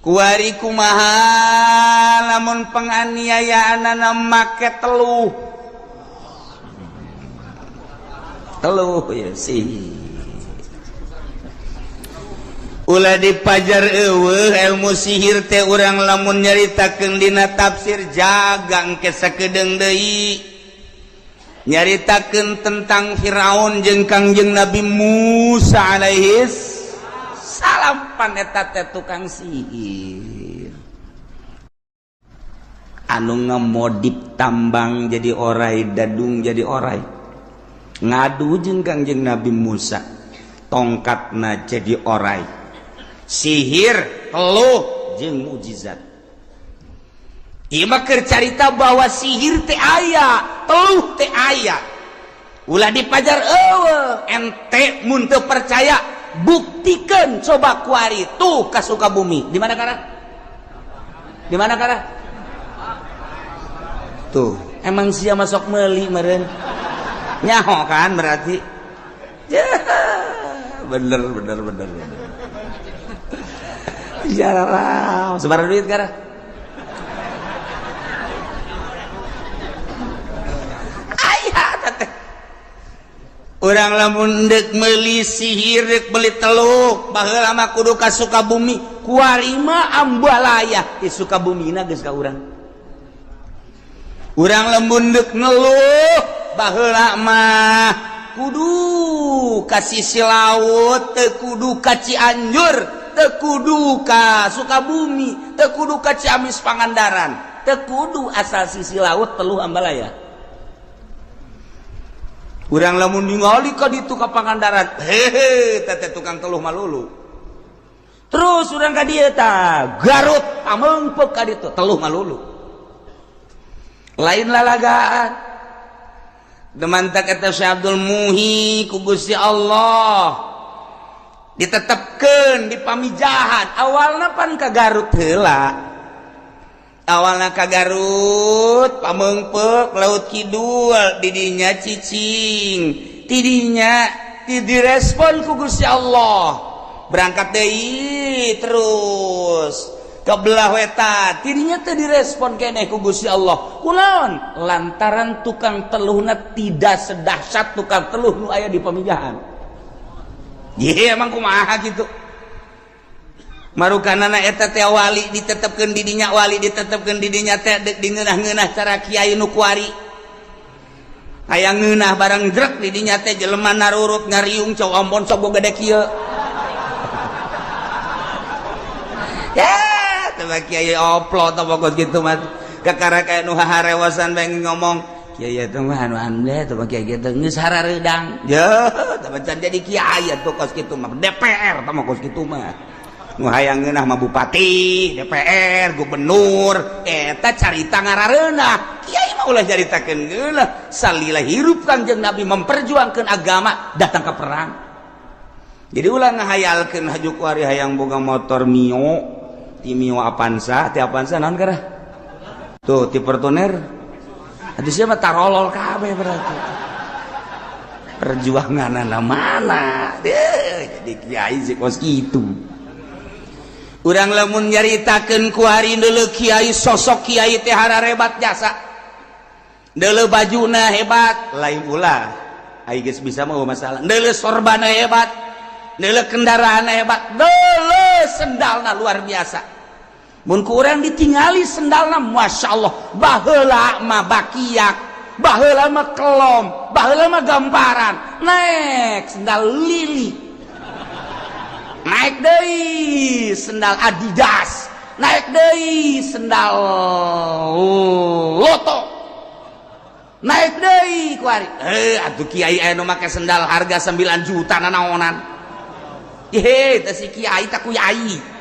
Kuari kumaha lamun penganiayaan make teluh teluh ya sih. Ulah dipajar eueuh ilmu sihir teh. Urang lamun nyaritakeun dina tafsir jagang ke sakedeung deui nyaritakeun tentang Firaun jeung Kangjeng Nabi Musa alaihis salam, pan eta teh tukang sihir anu ngemodip tambang jadi orai, dadung jadi orai, ngadu jeung Kangjeng Nabi Musa, tongkatna jadi orai. Sihir, teluh jeung mukjizat. Ieu mah keur carita bahwa sihir teh aya, teluh teh aya. Ulah dipajar eueuh. Ente mun teu percaya, buktikan coba kuari tuh ka Sukabumi. Di mana kara? Di mana kara? Tuh, emang sia masuk meuli meureun. Nyaho kan berarti. Ya, bener bener bener bener. Ya, sebar duit kara. Aya teh. Urang lamun deuk meuli sihir, deuk meuli teluk, baheula mah kudu ka Sukabumi. Kuari mah ambalaya di Sukabumina geus ka urang. Urang lamun deuk ngeluh, baheula mah kudu ka sisi laut, teu kudu ka Cianjur, teu kudu ka Sukabumi, teu kudu ka Ciamis, Pangandaran, teu kudu, asal sisi laut teluh ambalaya. Urang lamun ningali ka ditu ka Pangandaran, hehe, teh tukang teluh malulu. Terus urang ka dieu tah, Garut, Pamengpeuk ka ditu, teluh malulu. Lain lalagaan. Demantak eta Syekh Abdul Muhi ku Gusti Allah ditetepkeun di Pamijahan. Awalna pan ka Garut heula. Awalna ka Garut, Pamengpeuk, Laut Kidul, didinya cicing, tidinya direspon ku Gusti Allah, berangkat deui terus ke belah wetan, tidinya teu direspon keneh ku Gusti Allah. Kunaon? Lantaran tukang teluhna tidak sedahsyat tukang teluh nu aya di Pamijahan. Ye, emang kumaha gitu? Marukanana eta teh wali ditetepkeun di dinya, wali ditetepkeun di dinya teh deuk dingeunah-ngeunah cara kiai nu kuari. Hayang ngeunah barang jrek di dinya teh jelema narurut ngariung cau ambon sok gede kieu. Ya, teh kiai oplo teh pokok kitu mah. Kakara kayak nu harewasan bae ngomong kiai eta mah anu anu teh kiai kitu geus harareudang. Ya, teh can jadi kiai atuh kos kitu mah, DPR teh mah kos kitu mah. Nu hayang ngeunah mah bupati, DPR, gubernur, eta carita ngarareunah. Kiai mah ulah caritakeun ngeunah. Salila hirup Kangjeng Nabi memperjuangkeun agama, datang ke perang. Jadi ulah ngahayalkeun haju kuari hayang boga motor Mio, ti Mio Avanza, ti Avanza naon kara? Tuh, ti Fortuner. Atuh sia mah tarolol kabeh berarti. Perjuanganna mana? Jadi kiai sih kos kitu. Urang lamun nyaritakeun kuari deuleu kiai, sosok kiai teh hararebat jasa. Deuleu bajuna hebat, lain ulah. Ai geus bisa mah masalah. Deuleu sorbana hebat, deuleu kendaraanna hebat, deuleu sendalna luar biasa. Mun ku urang ditingali sendalna, Masya Allah, baheula mah bakiak, baheula mah kelom, baheula mah gamparan, naik sendal lili, naik deui sendal Adidas, naik deui sendal Loto, naik deui kuari. Eh, atuh kiai aya nu make sendal harga 9 juta nanaonan. Ye, teh si kiai tak kuyai.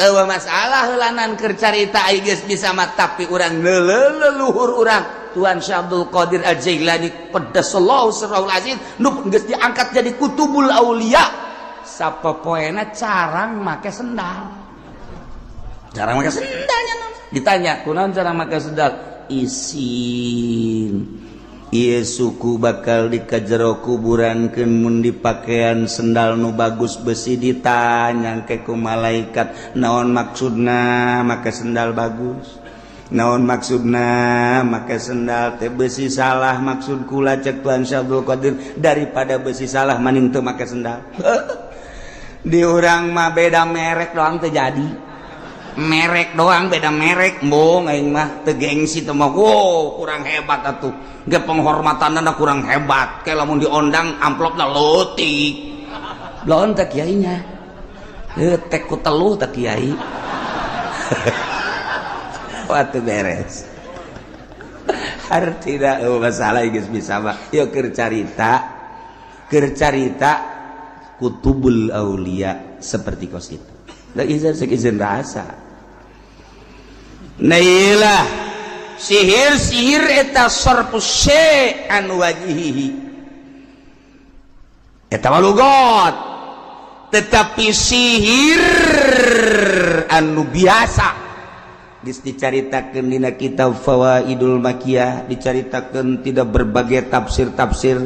Eueuh masalah heulanan keur carita ai geus bisa mah, tapi urang leluhur urang Tuan Syekh Abdul Qadir Al-Jailani qaddasallahu sirrahul aziz nu geus diangkat jadi kutubul aulia, sapopoena carang make sendal. Carang make sendalnya. Ditanya kunaon cara make sendal, isin. Ieu suku bakal dikajero kuburankeun mun dipakean sendal nu bagus besi ditanya ke ku malaikat naon maksudna make sendal bagus, naon maksudna make sendal teh besi salah maksud kula cek Tuhan Syekh Abdul Qadir daripada besi salah maning teu make sendal. Di urang mah beda merek doang teu jadi merek doang beda merek embung aing mah teu gengsi teh mah wow kurang hebat atuh ge penghormatanna kurang hebat kayak lamun diondang amplopna leutik belon teh kiainya teh ku teluh teh kiai. Wah teu beres artina oh, masalah geus bisa mah yeuh keur carita kutubul aulia seperti kos itu. Da izin izin rasa. Nah iyalah sihir-sihir eta sarfu syai' an wajhihi eta mah lugot, tetapi sihir anu biasa geus dicaritakeun dina kitab Fawaidul Makiyah, dicaritakeun tidak berbagai tafsir-tafsir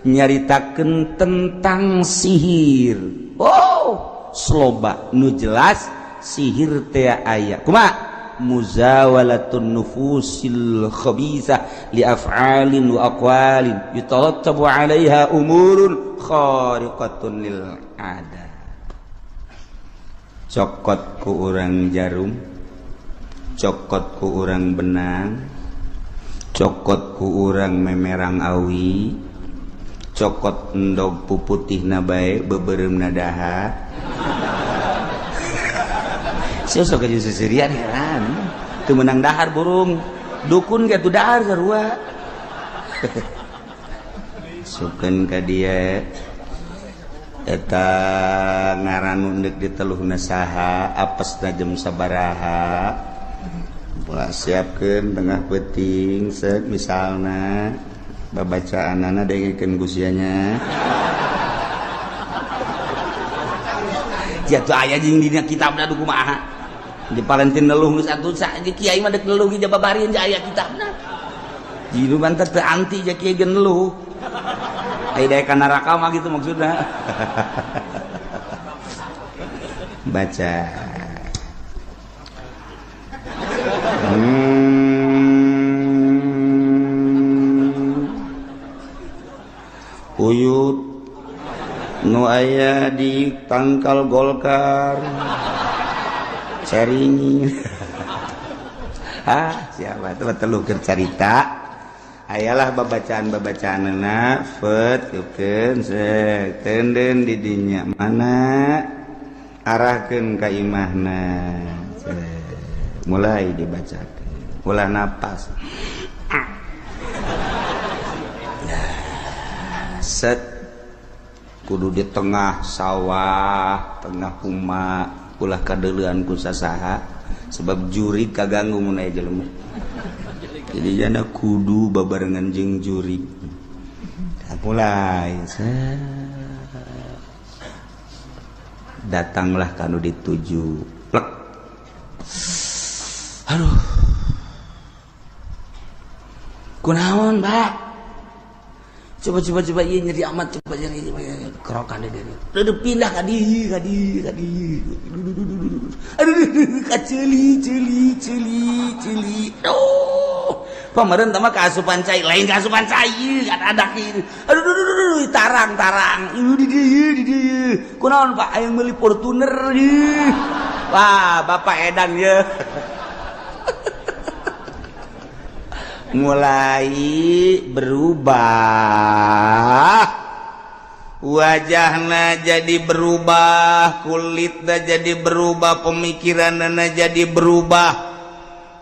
nyaritakeun tentang sihir. Oh sloba nu jelas sihir teh aya kumaha muzawalatun nufusil khabisah li af'alin wa aqwalin yatarattabu 'alaiha umurun khariqatun lil 'adah. Cokot ku urang jarum, cokot ku urang benang, cokot ku urang memerang awi, cokot endog puputihna bae beubeuremna dahar. Sia sok jeung seserian heran. Teu meunang dahar burung. Dukun ge tuh dahar sarua. Sukeun ka dieu eta ngaran nu deuk diteluhna saha, apesna jam sabaraha. Pola siapkeun tengah peuting seuk misalna babacaanana dengekeun ku sia nya. Jatuh aya jeung dina kitabna du kumaha. Di Palentin neluh geus atuh di kiai mah deuk neluh ge jababarieun aya kitabna. Jilu banter teu anti ja kiai ge neluh. Aya daek ka neraka mah gitu maksudna. Baca. Uyut nu aya di tangkal Golkar. Ceringi. Ah, siapa tuh teluh keur carita. Ayalah babacaan-babacaanna fet yukeun seuk tenden di dinya mana arahkeun ka imahna. Mulai dibacakeun. Ulah napas. Set kudu di tengah sawah, tengah huma, ulah kadeuleuan ku sasaha sebab juri kaganggu mun aya jelema. Jadi jana kudu babarengan jeung juri. Mulai set. Datanglah kanu dituju. Plek. Aduh. Kunaon, Pak? Coba ieu nyeri amat, coba nyeri kerokan deh. Udah pindah ka dieu, ka dieu, ka dieu. Aduh, ka ceuli, ceuli, ceuli, ceuli. Aduh. Pameureun tah mah kaasupan cai, lain kaasupan cai, kan ada ieu. Aduh, aduh, aduh, tarang, tarang. Ieu di dieu, di dieu. Kunaon, Pak? Aya meuli Fortuner ieu. Wah, Bapak edan ye. Mulai berubah wajahna jadi berubah, kulitna jadi berubah, pemikiranna jadi berubah.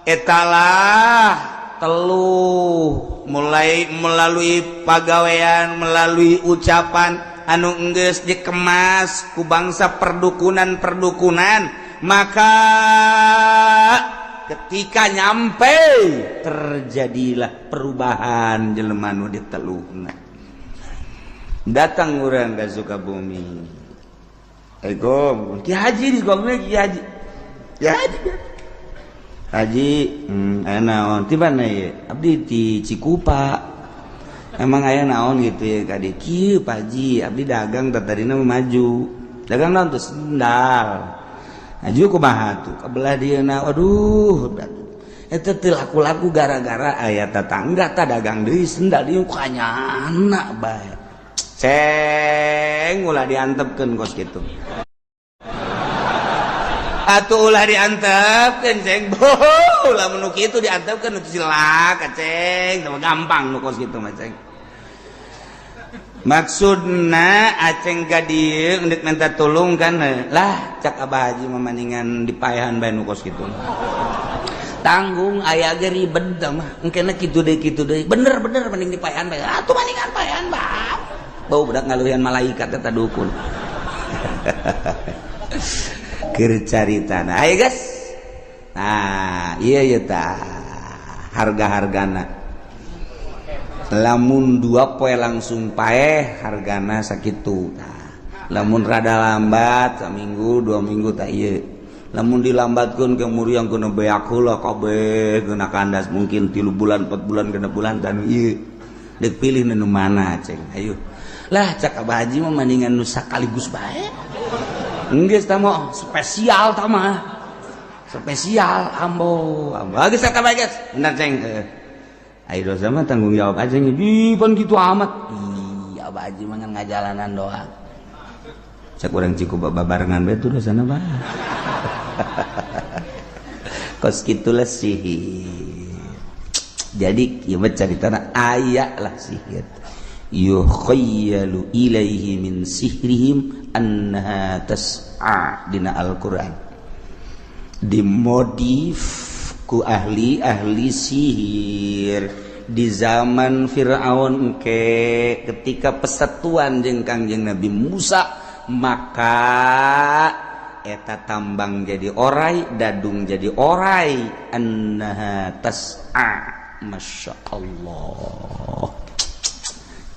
Etalah teluh mulai melalui pagawean, melalui ucapan anu enggeus dikemas ku bangsa perdukunan-perdukunan, maka ketika nyampe terjadilah perubahan jelema nu diteluhna. Datang urang ka Sukabumi. Assalamualaikum. Ki Haji di Sukabumi, Ki Haji. Ki Haji. Haji, aya naon? Ti mana ieu? Abdi ti Cikupa. Emang aya naon gitu ya ka dieu? Kieu, Pak Haji, abdi dagang tadina maju. Dagang naon tuh? Sendal. Maju kumaha tuh? Kabelah dieu na, aduh, eta teu laku-laku gara-gara aya tetangga tah dagang deui sendal dieu kanyana bae. Ceng, ulah diantepkeun kos kitu. Atuh ulah diantepkeun, Ceng. Boh, lamun nu kitu diantepkeun nu cilaka, Ceng. Teu gampang nu kos kitu mah, Ceng. Maksudna Aceng ka dieu endek minta tulung kan lah, cak Abah Haji mah maningan dipaehan bae nu kos kitu. Tanggung aya ge ribet mah. Engkena kitu deui, kitu deui. Bener bener mending dipaehan bae. Atuh maningan paehan bae. Bau budak ngaluhian malaikat eta dukun. Keur caritana. Ayo, guys. Nah, iya iya tah harga-hargana. Lamun 2 poe langsung paeh hargana sakitu. Nah, lamun rada lambat saminggu 2 minggu tak iya. Lamun dilambatkeun ke muriang kena beak heula kabeh kena kandas mungkin 3 bulan, 4 bulan, 6 bulan dan iya. Dek pilih nu mana, Ceng? Ayo. Lah, cak Abah Haji mah mendingan nu sakaligus bae. Geus tah mah spesial tah mah. Spesial ambo. Ambo. Geus eta bae, geus. Bener, Ceng. Ayo dosa mah tanggung jawab aja nih. Di pan gitu amat. Iya, Abah Haji mah ngajalanan doang. Cak urang Cikupa babarengan bae tuh dosana mah. Kos kitulah sihir. Jadi kieu mah caritana aya lah sihir. Yukhayyalu ilaihi min sihrihim annaha tas'a dina Al-Qur'an. Dimodif ku ahli-ahli sihir di zaman Fir'aun ke ketika persatuan jeung Kangjeng Nabi Musa, maka eta tambang jadi orai, dadung jadi orai, annaha tas'a. Masya Allah,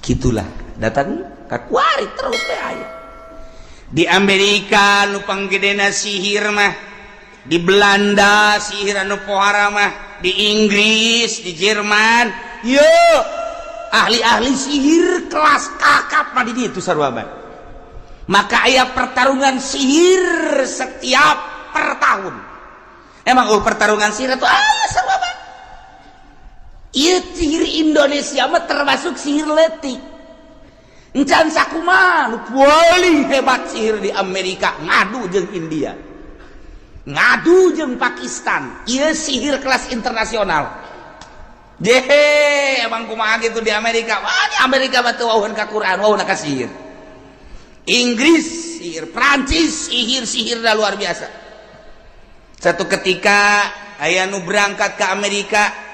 gitulah datang kakuari terus teh aya di Amerika nu panggedena sihir mah, di Belanda sihir anu pohara mah, di Inggris, di Jerman. Yo, ahli-ahli sihir kelas kakap mah di ditu sarua bae. Maka aya pertarungan sihir setiap per tahun. Emang oh, pertarungan sihir itu aya sarua bae. Ieu sihir Indonesia mah termasuk sihir letik. Encan sakumaha nu paling hebat sihir di Amerika ngadu jeung India. Ngadu jeung Pakistan. Ieu sihir kelas internasional. Jehe, emang kumaha gitu di Amerika. Wah, di Amerika mah teu wawuhan ka Quran, wawuhna ka sihir. Inggris sihir, Prancis sihir, sihir dah luar biasa. Satu ketika aya nu berangkat ke Amerika,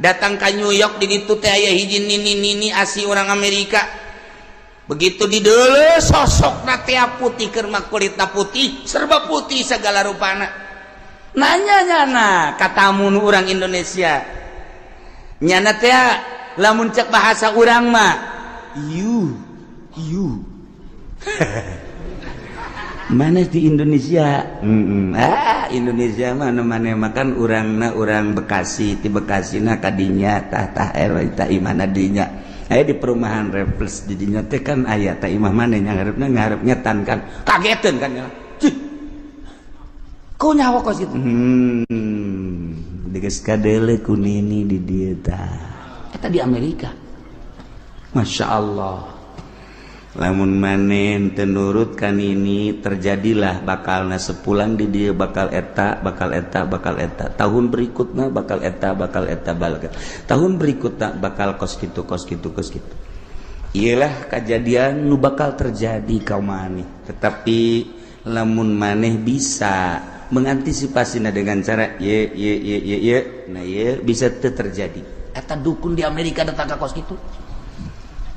datang ke New York, di ditu teh aya hiji nini nini asli orang Amerika. Begitu di deuleu sosok teh putih, keur mah kulitna putih, serba putih segala rupana. Nanya nyana katamu nu urang Indonesia. Nyana teh lamun cek bahasa urang mah you you mana di Indonesia? Ah, Indonesia mana mana makan urangna urang Bekasi, di Bekasi na kadinya tah tah tah imana dinya aya di perumahan Refles di dinya teh kan aya tah imah mana yang ngarepna ngarep ngetan kan kageteun kan ya. Cih. Kau nyawa kos gitu. Geus kadeule ku nini di dieu tah. Eta di Amerika. Masya Allah. Lamun maneh teu nurut kan ini terjadilah bakalna sepulang di dia bakal eta, bakal eta, bakal eta, tahun berikutnya bakal eta, bakal eta, bakal tahun berikutnya bakal kos gitu, kos gitu, kos gitu. Iyalah kejadian nu bakal terjadi kau maneh. Tetapi lamun maneh bisa mengantisipasi dengan cara ye ye ye ye ye, nah ye bisa terjadi. Eta dukun di Amerika datang ke kos gitu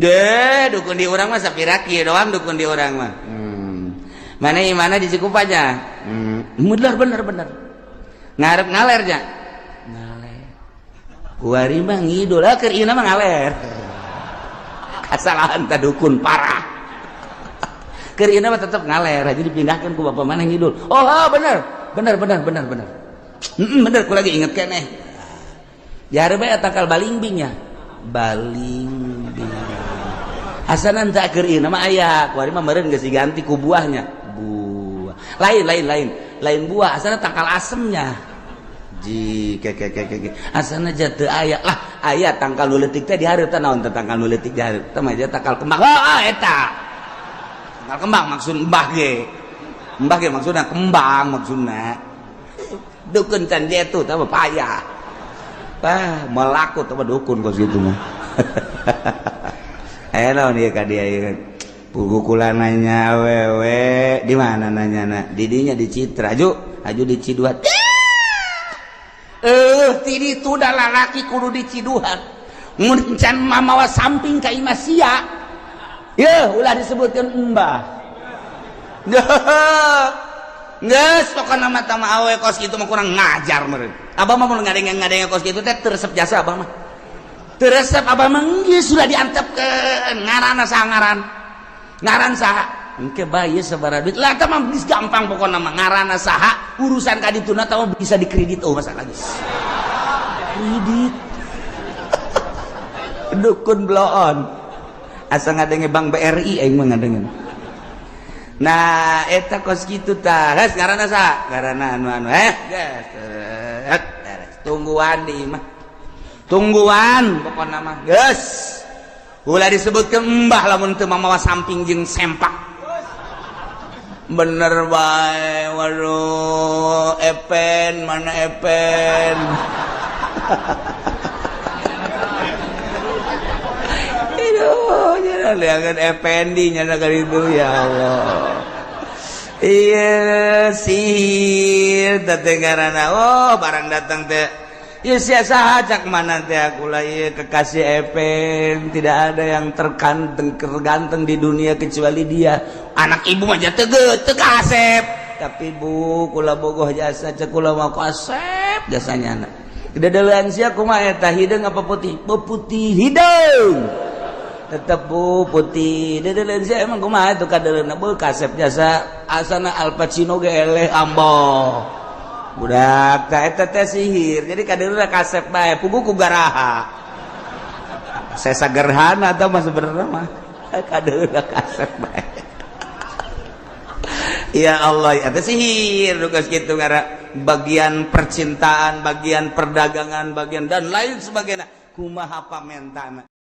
deh. Dukun di urang mah sapira kieu doang dukun di urang mah. Mana mana di Cikupa aja. Bener bener bener. Ngarep ngaler nya ngaler kuari mah ngidul lah keur ieu mah ngaler. Kesalahan ta dukun parah. Keur ieu mah tetep ngaler aja dipindahkan ku bapak mana ngidul. Oh, bener bener bener bener bener. Bener ku lagi inget keneh jare bae tangkal balingbingnya balingbing. Asanan tak keur ieu mah aya kuari mah meureun geus diganti ku buahnya. Buah. Lain lain lain. Lain buah, asana tangkal asemnya. Ji ke ke ke ke. Asana jatuh aya lah, aya tangkal nu leutik teh dihareup teh naon teh tangkal nu leutik dihareup. Teh mah tangkal kembang. Oh, eta. Tangkal kembang maksud mbah ge. Mbah ge maksudna kembang maksudna. Dukun can jetu teh payah. Wah, melaku teh dukun kos kitu mah. Aya naon ieu ka dia ieu? Pugukulan nanya awewe di mana nanya na? Didinya di Citra, aju, aju di Ciduhan. Ti ditu da lalaki kudu di Ciduhan. Mun can mamawa samping ka imah sia. Yeuh, ulah disebutkeun embah. Geus pokona mah tama awe kos kitu mah kurang ngajar meureun. Abah mah mun ngadenge-ngadenge kos kitu teh teu resep jasa abah mah. Teu resep abah mah geus sudah diantepkeun ngaranna saha ngaran. Ngaran saha? Engke bae sabaraha duit. Lah tah mah geus gampang pokona mah ngaranna saha, urusan ka dituna tah bisa dikredit oh masalah geus. Kredit. Dukun bloon. Asa ngadenge Bank BRI aing mah ngadenge. Nah, eta kos kitu tah. Geus ngaranna saha? Ngaranna anu anu geus. Tungguan di imah. Tungguan pokona mah. Geus. Ulah disebutkeun embah lamun teu mamawa samping jeung sempak. Bener bae, waduh, Epen mana Epen? Aduh, jangan lihat Effendi nyana kali itu ya Allah. Iya sihir teh ngaranna. Oh, barang datang teh. Ya sia saha cak mana teh aku lah ieu kekasih Epen, tidak ada yang terganteng terganteng di dunia kecuali dia. Anak ibu mah teu teu kasep. Tapi bu kula bogoh jasa cek kula mah kasep jasanya anak. Dedelean sia kumaha eta hideung apa putih? Putih hideung. Tetep bu putih. Dedelean sia emang kumaha itu kadeleuna beuh kasep jasa asana Al Pacino ge eleh ambo. Budak tah eta teh sihir. Jadi kadeleuna kasep bae pugu ku garaha. Sesa gerhana tah mah sebenarnya mah. Kadeleuna kasep bae. Ya Allah, eta sihir tugas kitu ngara bagian percintaan, bagian perdagangan, bagian dan lain sebagainya. Kumaha pamentana.